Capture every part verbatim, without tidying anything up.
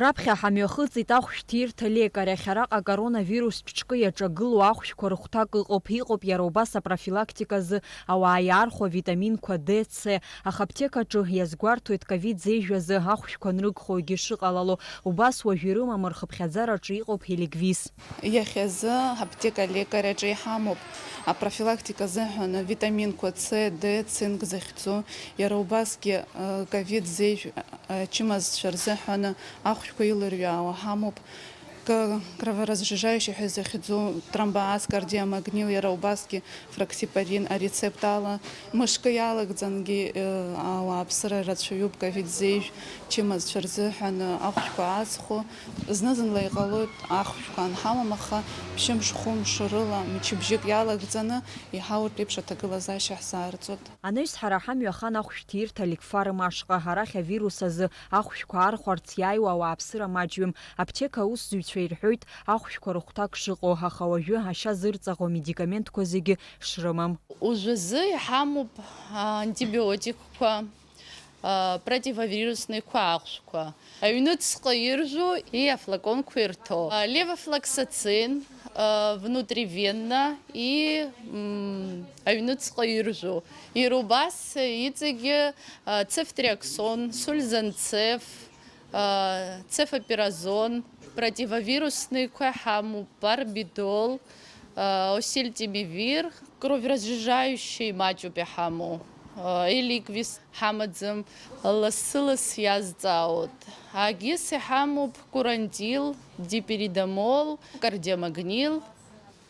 Раԥхьа ҳамҩахыҵит ахәшәҭирҭа лекарь ахь. Араҟа акоронавирус ҿҿкы иаҿагылоу ахәшәқәа рыхәҭак ыҟоуп. Иҟоуп иара убас апрофилактиказы ауаа иаархәо авитаминқәа Д, С, аха аԥҭекаҿы иазгәарҭоит ковид зеижәазы ахәшәқәа анрыгхогьы шыҟалало. Убас уажә ирымам, рхыԥхьаӡараҿы иҟоуп Ҳеликвис. Иахьазы ҳаԥҭека лекарь аҿы иҳамоуп апрофилактика азыҳәан авитаминқәа С, Д, цинк захьӡу, иара убасгьы, э, ковид зеижә, э, ачымазцәа рзыҳәан ахәшәқәа илырҩаауа ҳамоуп. К-, кроворазжижающий ҳәа изахьӡу тромбоаз, кардиомагнил, иара убасгьы фраксипарин арецепт ала мышкы иалагӡангьы, э, ауааԥсыра рацәаҩуп ковид зеижә чымазцәа рзыҳәан, э, ахәшәқәа аазхәо. Зны-зынла иҟалоит ахәшәқәа анҳалам, аха ԥшьымш-хәымш рыла, мчыбжьык иалагӡаны иҳауртә еиԥш аҭагылазаашьа ҳзаарҵоит. Анаҩс ҳара ҳамҩа ахан ахәшәҭирҭа Ликфарм ашҟа. Арахь авирус азы ахәшәқәа архәарц иааиуа ауааԥсыра маҷҩым. Аԥҭека аусзуҩцәа ирҳәоит ахәшәқәа рыхәҭак шыҟоу, аха уажәы ашьа зырҵаӷоу амедикаментқәа зегьы шрымам. Уажәазы иҳамоуп, а, антибиотикқәа, а, противовирусныйқәа ахәшәқәа. Аҩныҵҟа иржәу и афлаконқәа ирҭо. А, левофлоксацин, а, внутривенно и, м, аҩныҵҟа иржәу. Иара убас иҵегьы, а, цефтриаксон, сульзанцеф, а, цефапиразон, противовирусныйқәа иҳамоуп, барбидол, а, осельтимивир, кроверазжижающий маҷуп иҳамоу, а, Эликвис ҳамаӡам, лассы-ласс иазҵаауеит. Агьыс иҳамоуп курантил, диперидомол, кардиомагнил.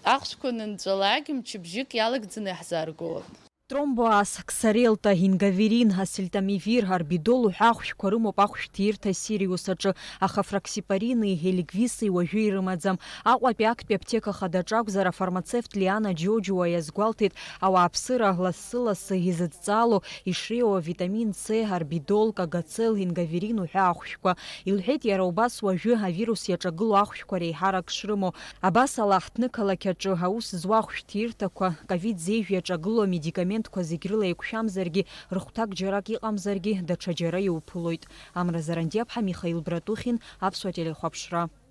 Ахәшәқәа анынҵәалак, мчыбжьык иалагӡаны иаҳзааргоит. Тромбоаз, ксарелта, ингаверин, осельтамивир, арбидол уҳәа ахәшәқәа рымоуп ахәшәҭирҭа Сириус аҿы, аха фраксипарини Эликвиси уажәы ирымаӡам. Аҟәатәи актәи аԥҭека хадаҿы акәзар, афармацевт Лиана Џьоџьуа иазгәалҭеит, ауааԥсыра лассы-лассы изыдҵаало ишреиуоу авитамин С, арбидол, кагацел, ингаверин уҳәа ахәшәқәа. Илҳәеит иара убас уажәы авирус иаҿагылоу ахәшәқәа реиҳарак шрымоу. Абас ала, ҳҭнықалақь аҿы аус зуа ахәшәҭирҭақәа, ковид зеижә иаҿагылоу амедикаментқәа зегь рыла еиқәшәамзаргьы, рыхәҭак џьарак иҟамзаргьы, даҽа џьара иуԥылоит. Амра Зарандиаԥҳа, Михаил Братухин, Аԥсуа телехәаԥшра.